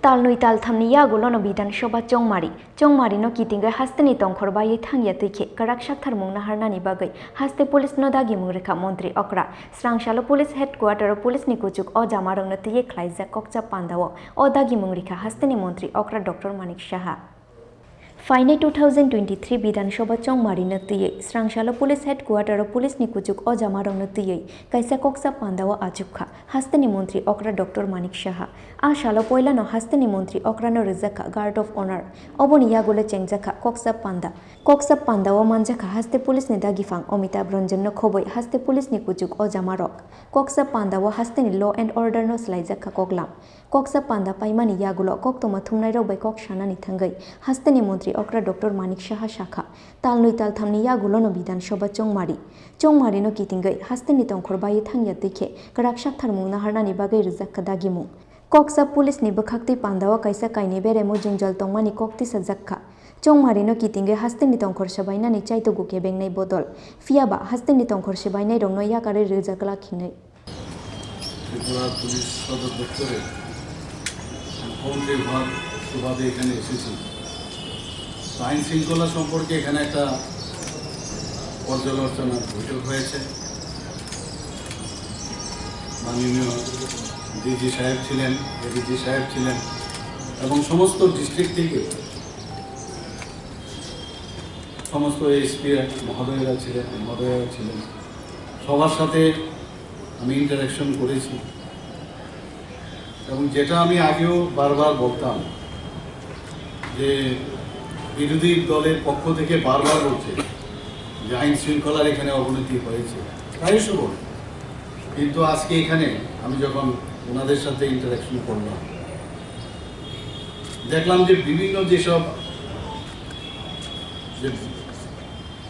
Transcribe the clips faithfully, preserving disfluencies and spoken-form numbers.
Talnwi talthamni yagulono Bidhan Sabha chongmari. Chongmarino kitingwi hasteni tongkhor baiwi thangya twi khe kwrak sakthar mung naharnani bagwi haste police no dagimung rwkha Montri Okra. Srangsalo police headquarter o police ni kuchuk o jamarokno twiwi khlaijak kokcha pandao o dagimung rwkha hasteni Montri Okra Doctor Manik Saha. Phainai two thousand twenty-three Bidhan Sabha chongmarino twiwi Srangsalo police headquarter o police ni kuchuk o jamarokno twiwi kaisa kokcha pandao achukha hasteni Montri Okra Doctor Manik Saha. A salo poilano hasteni Montri Okrano rwjakha Guard of Honor. Oboni yagulo chengjakha kokcha panda. Kokcha pandao manjakha haste police ni dagifang Amitabh Ranjan no khoboi haste police ni kuchuk o jamarok. Kokcha pandao hasteni law and order no swlaijakha koklam. Kokcha panda paimani yagulo koktwma thumnairok bai kok sanani thangwi hasteni Montri Okra Doctor Manik Saha sakha, talnwi talthamni yagulono Bidhan Sabha chongmari. Chongmarino kitingwi hasteni tongkhor baiwi thangya twi khe kwrak sakthar mung naharnani bagwi rwjakha dagimung. Kokcha police ni bwkhaktwi pandao kaisa kainwi beremo jwngjal tongmani kok tisajakha. Chongmarino kitingwi hasteni tongkhor swbainani chaitogo kebengnai bodol. Phiyaba hasteni tongkhor swbainairokno yakarwi rwjak glak hinwi. Tripura police সদর দপ্তরে মুখ্যমন্ত্রী হওয়ার সুবাদে এখানে এসেছি। তো আইন শৃঙ্খলা সম্পর্কে এখানে একটা পর্যালোচনা বৈঠক হয়েছে। মাননীয় ডিজি সাহেব ছিলেন, এডিজি সাহেব ছিলেন এবং সমস্ত ডিস্ট্রিক্ট থেকে সমস্ত এসপি মহোদয়েরা ছিলেন, মহোদয়া ছিলেন, সবার সাথে আমি ইন্টারাকশন করেছি। এবং যেটা আমি আগেও বারবার বলতাম যে বিরোধী দলের পক্ষ থেকে বারবার বলছে যে আইন শৃঙ্খলার এখানে অবনতি হয়েছে, প্রায়শ বলে। কিন্তু আজকে এখানে আমি যখন ওনাদের সাথে ইন্টারাকশন করলাম, দেখলাম যে বিভিন্ন যেসব যে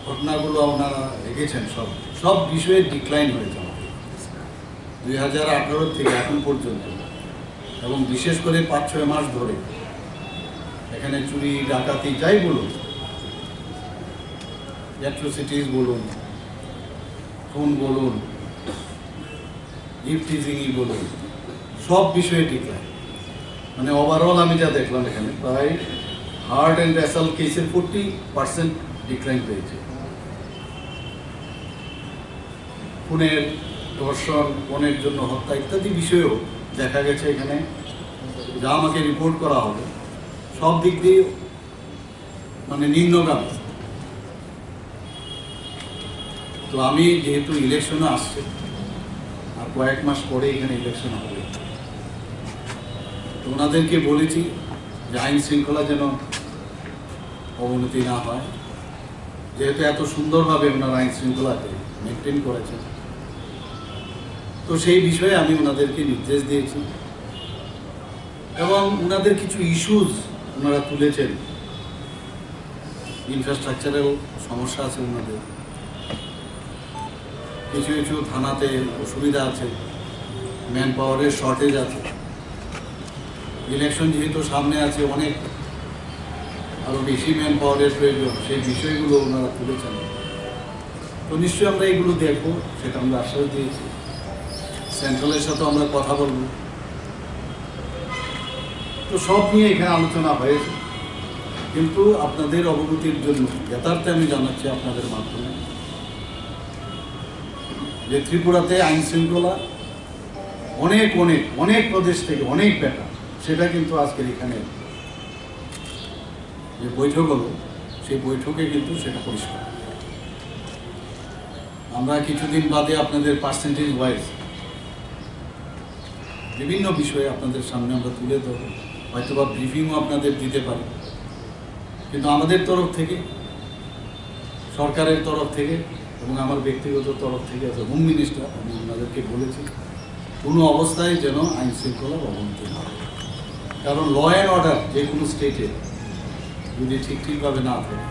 ঘটনাগুলো ওনারা রেখেছেন, সব সব বিষয়ে ডিক্লাইন হয়েছে আমাদের দুই হাজার আঠারো থেকে এখন পর্যন্ত, এবং বিশেষ করে পাঁচ ছয় মাস ধরে এখানে চুরি, ডাকাতি, যাই বলুন, অ্যাট্রোসিটিস বলুন, খুন বলুন, ইভটিজিংই বলুন, সব বিষয়ে ডিক্লাইন। মানে, ওভারঅল আমি যা দেখলাম, এখানে প্রায় হার্ট অ্যান্ড অ্যাসল্ট কেসের ফোর্টি পার্সেন্ট ডিক্লাইন পেয়েছে। খুনের, ধর্ষণ, পণের জন্য হত্যা ইত্যাদি বিষয়েও দেখা গেছে এখানে, যা আমাকে রিপোর্ট করা হবে, সব দিক দিয়ে মানে নিম্নগামী। তো আমি যেহেতু ইলেকশনে আসছে, আর কয়েক মাস পরে এখানে ইলেকশন হবে, তো ওনাদেরকে বলেছি যে আইন শৃঙ্খলা যেন অবনতি না হয়, যেহেতু এত সুন্দরভাবে ওনারা আইন শৃঙ্খলাকে মেনটেন করেছেন। তো সেই বিষয়ে আমি ওনাদেরকে নির্দেশ দিয়েছি এবং ওনাদের কিছু ইস্যুস ওনারা তুলেছেন, ইনফ্রাস্ট্রাকচারাল সমস্যা আছে ওনাদের, কিছু কিছু থানাতে অসুবিধা আছে, ম্যান পাওয়ারের শর্টেজ আছে। ইলেকশন যেহেতু সামনে আছে, অনেক আরও বেশি ম্যান পাওয়ারের প্রয়োজন, সেই বিষয়গুলো ওনারা তুলেছেন। তো নিশ্চয়ই আমরা এগুলো দেখবো, সেটা আমরা আশ্বাস দিয়েছি। সেন্ট্রালের সাথে আমরা কথা বলবো। তো সব নিয়ে এখানে আলোচনা হয়েছে, কিন্তু আপনাদের অবগতির জন্য যথার্থে আমি জানাচ্ছি আপনাদের মাধ্যমে যে ত্রিপুরাতে আইন শৃঙ্খলা অনেক, অনেক, অনেক প্রদেশ থেকে অনেক বেটার, সেটা কিন্তু আজকের এখানে যে বৈঠক হলো, সেই বৈঠকে কিন্তু সেটা পরিষ্কার। আমরা কিছুদিন বাদে আপনাদের পার্সেন্টেজ ওয়াইজ বিভিন্ন বিষয়ে আপনাদের সামনে আমরা তুলে ধরব, হয়তো বা ব্রিফিংও আপনাদের দিতে পারি। কিন্তু আমাদের তরফ থেকে, সরকারের তরফ থেকে এবং আমার ব্যক্তিগত তরফ থেকে, অ্যাজ এ হোম মিনিস্টার, আমি ওনাদেরকে বলেছি কোনো অবস্থায় যেন আইন শৃঙ্খলার অবনতি না হয়। কারণ ল অ্যান্ড অর্ডার যে কোনো স্টেটে যদি ঠিক ঠিকভাবে না থাকে,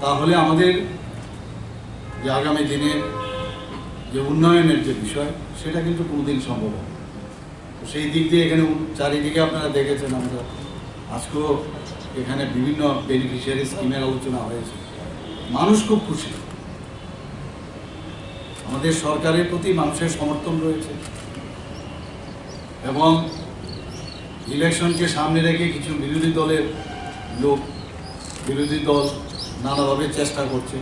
তাহলে আমাদের যে আগামী দিনের যে উন্নয়নের যে বিষয়, সেটা কিন্তু কোনোদিন সম্ভব হবে না। তো সেই দিক দিয়ে এখানে উন-, চারিদিকে আপনারা দেখেছেন, আমরা আজকেও এখানে বিভিন্ন বেনিফিশিয়ারি স্কিমের আলোচনা হয়েছে। মানুষ খুব খুশি, আমাদের সরকারের প্রতি মানুষের সমর্থন রয়েছে এবং ইলেকশনকে সামনে রেখে কিছু বিরোধী দলের লোক, বিরোধী দল নানাভাবে চেষ্টা করছে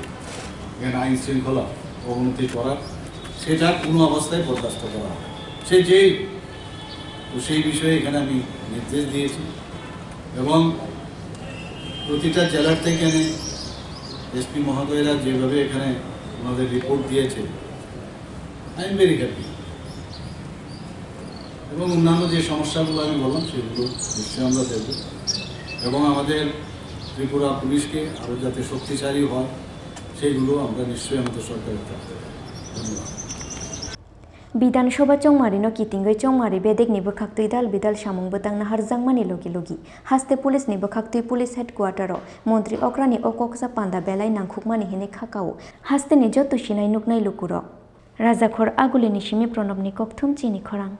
এখানে আইন শৃঙ্খলা অবনতি করার, সেটা কোনো অবস্থায় বরদাস্ত করা হবে। সে যেই, তো সেই বিষয়ে এখানে আমি নির্দেশ দিয়েছি এবং প্রতিটা জেলার থেকে এসপি মহোদয়রা যেভাবে এখানে ওনাদের রিপোর্ট দিয়েছে, I am very happy। এবং অন্যান্য যে সমস্যাগুলো আমি বললাম, সেগুলো নিশ্চয়ই আমরা দেখব এবং আমাদের ত্রিপুরা পুলিশকে আরও যাতে শক্তিশালী হয়, সেগুলো আমরা নিশ্চয়ই আমাদের সরকারের তরফ থেকে। ধন্যবাদ। Bidhan Sabha chongmari no kitingwi chongmari bedek ni bwkhak twi dal bidal samung bwtang naharjakmani logi logi haste police ni bwkhak twi police headquarter o montri okra ni o kok sa panda belai nangkhukmani hinwi kha kao haste ni joto sinai nuknai lukurok. Rajakhor Aguli ni simi Pranab ni kokthum chini khorang.